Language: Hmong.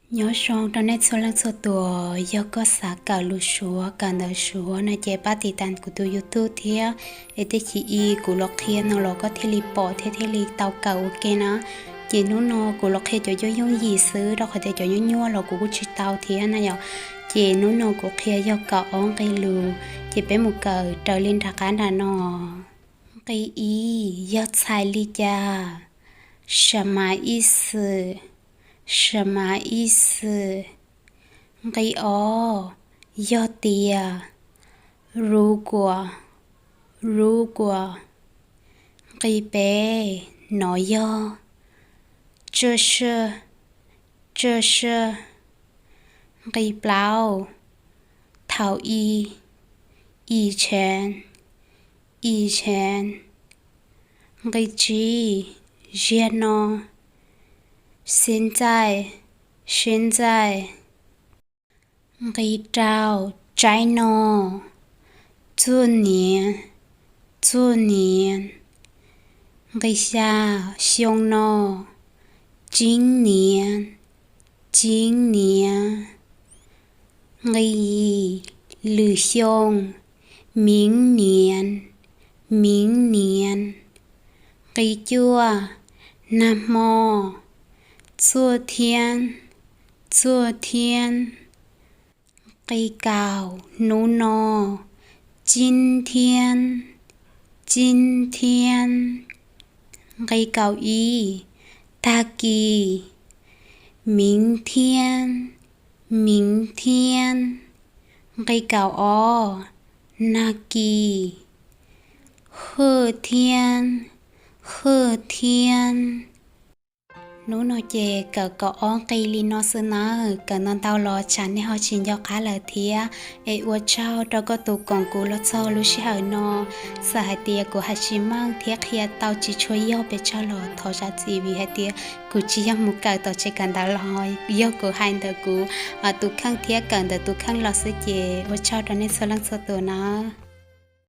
Nyob zoo rau nej txhua leej txhua tus, yog koj xav kawm lus Suav, kawm ntawv Suav no ces pab tiv tas kuv tus YouTube thiab, es tej chim ib kuv los qhia no los koj thiaj li pom thiab thiaj li tau kawm ua ke na. Ces hnub no kuv los qhia cov yooj yooj yim xwb, rau qhov tias cov nyuaj nyuaj los kuv kuj tsis tau thiab na yom. Ces hnub no kuv qhia yog kaum ob nqe lus, ces peb mus kawm raws li nram qab nram no. Nqe ib yog txhais li cas, 什么意思, 什么意思. Nqe ob yog tias, 如果, 如果. Nqe peb, nov yog, 这是, 这是. Nqe plaub, thaum i, 以前, 以前. Nqe tsib, ziag no, 现在, 现在. Nqe rau, tsaib no, 这年, 这年. Nqe xya, xyoo no, 今年, 今年. Nqe yim, lwm xyoo, 明年, 明年. Nqe cuaj, nag hmo, 昨天, 昨天. Nqe kaum, hnub no, 今天, 今天. Nqe kaum ib, tag kis, 明天, 明天. Nqe kaum ob, nag kis, 后天, 后天. Hnub no ces kawm kaum ob nqe li no xwb nawb, kawm ntau ntau los tsam nej ho tsis nco qab lawm thiab. Es ua tsaug rau koj tus koom kuv los txog lub sij hawm no. Txawm hais tias kuv hais tsis meej thiab qhia tau tsis tshua yog pes tsawg los thov zam txim, vim hais tias kuv tsis yog mus kawm tom tsev kawm ntawv los, yog kuv hais ntawm kuv tus kheej thiab kawm ntawm tus kheej los xwb. Ces ua tsaug rau nej txhua leej txhua tus nawb.